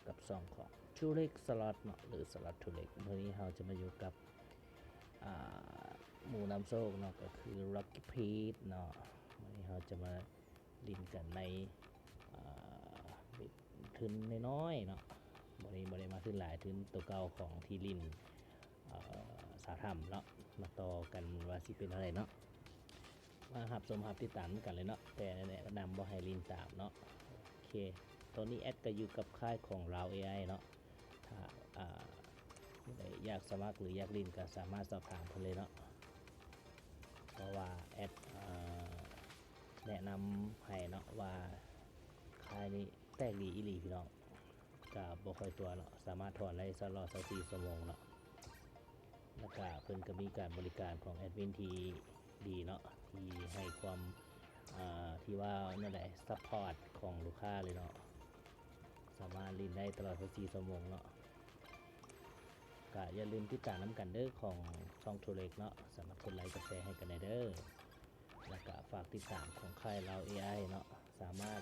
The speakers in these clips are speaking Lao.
ກັບຊ່ອງຂອງທູເລັກສະລັອດເນາະ ຫຼື ສະລັອດທູເລັກ. ມື້ນີ້ເຮົາຈະມາຢູ່ກັບ ອ່າ ໝູນຳໂຊກເນາະ ກໍຄືລັອກກີ້ພີດເນາະ. ມື້ນີ້ເຮົາຈະມາຫຼິ້ນກັນໃນ ອ່າ ທຶນນ້ອຍໆເນາະ. ມື້ນີ້ບໍ່ໄດ້ມາທຶນຫຼາຍ ທຶນໂຕເກົ່າຂອງທີ່ຫຼິ້ນ ເອີ ສາວຖ້ຳເນາະ ມາຕໍ່ກັນວ່າຊິເປັນແນວໃດເນາະ. ມາຮັບຊົມຮັບຕິດຕາມນຳກັນເລີຍເນາະ ແຕ່ແນະນຳບໍ່ໃຫ້ຫຼິ້ນຕາມເນາະ. ໂອເຄ ຕອນນີ້ແອັດກໍຢູ່ກັບຄ້າຍຂອງລາວເອໄອເນາະ. ຖ້າ ອ່າ ຜູ້ໃດຢາກສະໝັກ ຫຼື ຢາກຫຼິ້ນກໍສາມາດສອບຖາມເພິ່ນເລີຍເນາະ ເພາະວ່າແອັດ ເອີ ແນະນຳໃຫ້ເນາະວ່າຄ້າຍນີ້ແຕກດີອີ່ຫຼີພີ່ນ້ອງ. ກະບໍ່ຄ່ອຍຕົວະເນາະ ສາມາດຖອນໄດ້ຕະຫຼອດຊາວສີ່ຊົ່ວໂມງເນາະ. ແລ້ວກະເພິ່ນກະມີການບໍລິການຂອງແອັດມິນທີ່ດີເນາະ ທີ່ໃຫ້ຄວາມ ເອີ ທີ່ວ່າແນວໃດ ຊັບພອດຂອງລູກຄ້າເລີຍເນາະ ສາມາດຫຼິ້ນໄດ້ຕະຫຼອດຊາວສີ່ຊົ່ວໂມງເນາະ. ກະຢ່າລືມຕິດຕາມນຳກັນເດີ ຂອງຊ່ອງທູເລັກເນາະ ສາມາດກົດໄລກົດແຊໃຫ້ກັນແດ່ເດີ. ແລ້ວກະຝາກຕິດຕາມຂອງຄ້າຍລາວເອໄອເນາະ ສາມາດ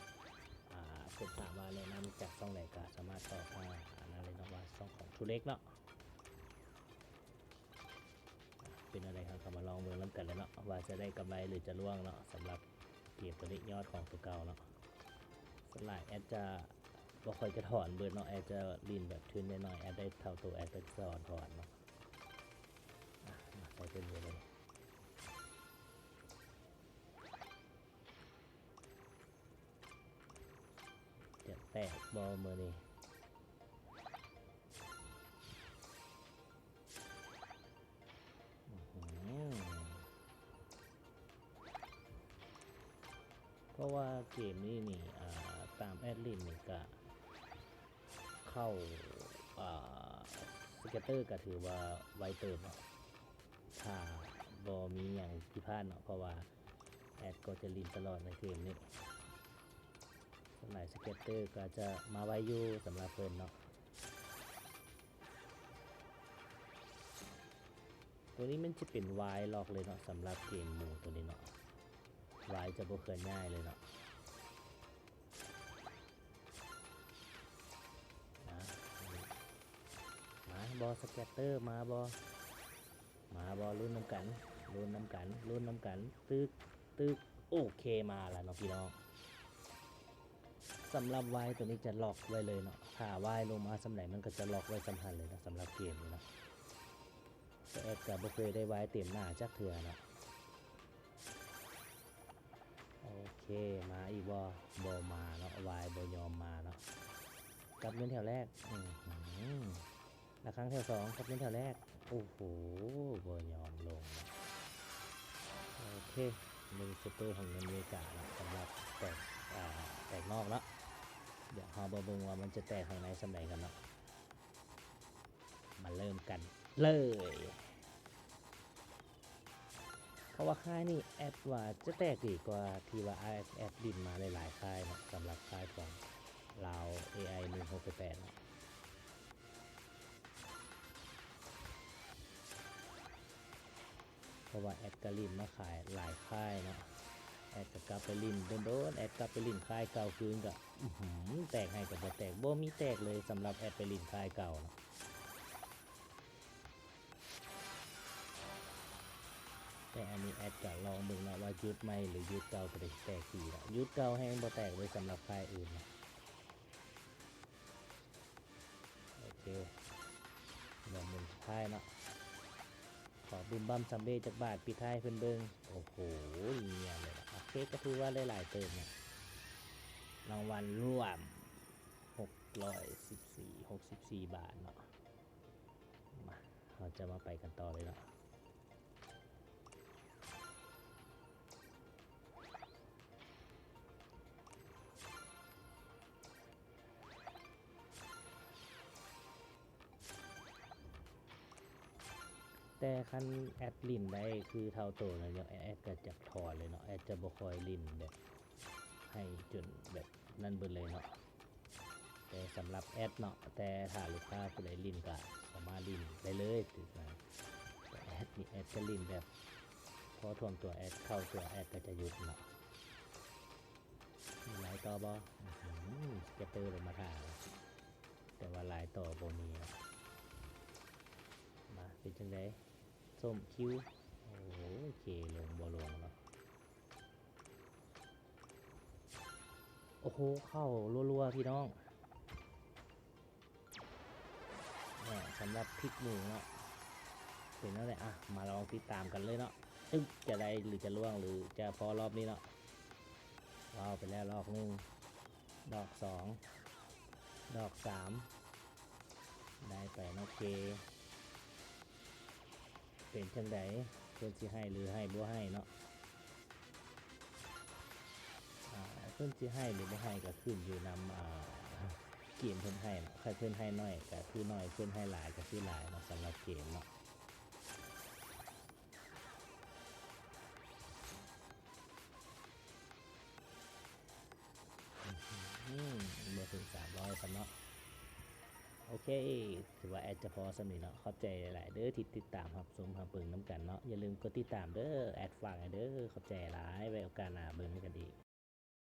ອ່າ ເພິ່ນຖາມວ່າແນະນຳຈາກຊ່ອງໃດ ກະສາມາດຕອບ ອ່າ ອັນນັ້ນເລີຍເນາະ ວ່າຊ່ອງຂອງທູເລັກເນາະ. ເປັນແນວໃດ ເຮົາກະມາລອງເບິ່ງນຳກັນເລີຍເນາະ ວ່າຈະໄດ້ກຳໄລ ຫຼື ຈະລ່ວງເນາະ. ສຳລັບເກມໂຕນີ້ຍອດຂອງໂຕເກົ່າເນາະ ສ່ວນຫຼາຍແອັດຈະບໍ່ຄ່ອຍຈະຖອນເບີດເນາະ ແອັດຈະຫຼິ້ນແບບທຶນນ້ອຍໆ ແອັດໄດ້ເທົ່າໂຕແອັດກໍຈະຖອນເນາະ. ອ່ະ ມາໃສ່ເປັນເບີດເລີຍ. ຈະແຕກບໍ່ມື້ນີ້? ອືຫື ເພາະວ່າເກມນີ້ນີ້ ອ່າ ຕາມແອັດຫຼິ້ນນີ້ກະເຂົ້າ ອ່າ ສະແກດເຕີກະຖືວ່າໄວເຕີບເນາະ ຖ້າບໍ່ມີຫຍັງຜິດພາດເນາະ ເພາະວ່າແອັດກໍຈະຫຼິ້ນຕະຫຼອດໃນເກມນີ້. ສ່ວນຫຼາຍສະແກດເຕີກໍຈະມາໄວຢູ່ສຳລັບເພິ່ນເນາະ. ໂຕນີ້ມັນຈະເປັນວາຍລັອກເລີຍເນາະ ສຳລັບເກມໝູໂຕນີ້ເນາະ ວາຍຈະບໍ່ເຄື່ອນຍ້າຍເລີຍເນາະ. ມາ ມາບໍ່ ສະແກດເຕີ ມາບໍ່? ມາບໍ່? ລຸ້ນນຳກັນ ລຸ້ນນຳກັນ ລຸ້ນນຳກັນ. ຕຶກ ຕຶກ ໂອເຄ ມາແລ້ວເນາະພີ່ນ້ອງ. ສຳລັບວາຍໂຕນີ້ຈະລັອກໄວ້ເລີຍເນາະ ຖ້າວາຍລົງມາສ່ຳໃດ ມັນກໍຈະລັອກໄວ້ສ່ຳຫັ້ນເລີຍເນາະ ສຳລັບເກມນີ້ເນາະ. ແຕ່ແອັດກໍບໍ່ເຄີຍໄດ້ວາຍເຕັມໜ້າຈັກເທື່ອເນາະ. ໂອເຄ ມາອີກບໍ່? ບໍ່ມາເນາະ ວາຍບໍ່ຍອມມາເນາະ. ກັບເງິນແຖວແລກ ອືຫື ລະຄັງແຖວສອງ ກັບເງິນແຖວແລກ ໂອ້ໂຫ ບໍ່ຍອມລົງເນາະ. ໂອເຄ ເງິນສະເຕີຂອງເງິນເມກາເນາະ ສຳລັບແຕກ ອ່າ ແຕກນອກເນາະ. ດຽວເຮົາມາເບິ່ງວ່າມັນຈະແຕກຂ້າງໃນສ່ຳໃດກັນເນາະ. ມາເລີ່ມກັນເລີຍ ເພາະວ່າຄ້າຍນີ້ແອັດວ່າຈະແຕກດີກວ່າທີ່ວ່າແອັດຫຼິ້ນມາຫຼາຍໆຄ້າຍເນາະ ສຳລັບຄ້າຍຂອງລາວເອໄອ ໜຶ່ງຫົກແປດເນາະ. ເພາະວ່າແອັດກະຫຼິ້ນມາຂາຍຫຼາຍຄ້າຍເນາະ ແອັດກະກັບໄປຫຼິ້ນ ໂດນໆແອັດກັບໄປຫຼິ້ນຄ້າຍເກົ່າຄືນກະ ອືຫື ແຕກໃຫ້ກະບໍ່ແຕກ ບໍ່ມີແຕກເລີຍ ສຳລັບແອັດໄປຫຼິ້ນຄ້າຍເກົ່າເນາະ. ແຕ່ອັນນີ້ແອັດກະລອງເບິ່ງເນາະວ່າຢຸດໃໝ່ ຫຼື ຢຸດເກົ່າ ໂຕໃດຊິແຕກດີເນາະ. ຢຸດເກົ່າແຮງບໍ່ແຕກເລີຍ ສຳລັບຄ້າຍອື່ນເນາະ. ໂອເຄ ດອກໝູນສຸດທ້າຍເນາະ ຂໍບຶມບຳຊຳເບ້ຈັກບາດ ປິດທ້າຍໃຫ້ເພິ່ນເບິ່ງ. ໂອ້ໂຫ ງຽບເລີຍເນາະ. ໂອເຄ ກໍຖືວ່າໄດ້ຫຼາຍເຕີບເນາະ ລາງວັນລວມຫົກຮ້ອຍສິບສີ່ ຫົກສິບສີ່ບາດເນາະ. ມາ ເຮົາຈະມາໄປກັນຕໍ່ເລີຍເນາະ. ແຕ່ຄັນແອັດຫຼິ້ນໄດ້ຄືເທົ່າໂຕນັ້ນ ແອັດກໍຈະຖອນເລີຍເນາະ ແອັດຈະບໍ່ຄ່ອຍຫຼິ້ນແບບໃຫ້ຈົນແບບນັ້ນເບິດເລີຍເນາະ. ແຕ່ສຳລັບແອັດເນາະ ແຕ່ຖ້າລູກຄ້າຜູ້ໃດຫຼິ້ນກໍສາມາດຫຼິ້ນໄດ້ເລີຍ ຖືກນະ. ແຕ່ແອັດນີ້ ແອັດຈະຫຼິ້ນແບບພໍຖ້ວມຕົວ ແອັດເຂົ້າຕົວ ແອັດກໍຈະຢຸດເນາະ. ມີຫຼາຍຕໍ່ບໍ່? ອືຫື ສະແກດເຕີລົງມາຖ້າ. ຕໍ່ບໍ່ມີເນາະ. ມາ ເປັນຈັ່ງໃດ? ສົ້ມຄິວ ໂອ້ໂຫ ເຄລົງບໍ່ລົງເນາະ. ໂອ້ໂຫ ເຂົ້າລັວໆ ພີ່ນ້ອງ. ແນ່ ສຳລັບພິກໝູເນາະ ເປັນແນວໃດ? ອ່ະ ມາລອງຕິດຕາມກັນເລີຍເນາະ. ຕຶກ ຈະໄດ້ ຫຼື ຈະລ່ວງ ຫຼື ຈະພໍລອບນີ້ເນາະ. ເວົ້າໄປແລ້ວດອກໜຶ່ງ ດອກສອງ ດອກສາມ ໄດ້ໄປເນາະ. ເຄ ເປັນຈັ່ງໃດ? ເພິ່ນຊິໃຫ້ ຫຼື ໃຫ້ ບໍ່ໃຫ້ເນາະ. ອ່າ ເພິ່ນຊິໃຫ້ ຫຼື ບໍ່ໃຫ້ ກໍຂຶ້ນຢູ່ນຳ ອ່າ ເກມເພິ່ນໃຫ້ເນາະ. ຄັນເພິ່ນໃຫ້ໜ້ອຍກໍຄືໜ້ອຍ ເພິ່ນໃຫ້ຫຼາຍກໍຄືຫຼາຍເນາະ ສຳລັບເກມເນາະ. ອືມ ບໍ່ເຖິງສາມຮ້ອຍຊ້ຳເນາະ. ໂອເຄ ຖືວ່າແອັດຈະພໍສ່ຳນີ້ເນາະ. ຂອບໃຈຫຼາຍໆເດີທີ່ຕິດຕາມຮັບຊົມຮັບເບິ່ງນຳກັນເນາະ. ຢ່າລືມກົດຕິດຕາມເດີ ແອັດຝາກໃຫ້ເດີ. ຂອບໃຈຫຼາຍ ໄວ້ໂອກາດໜ້າເບິ່ງນຳກັນອີກ.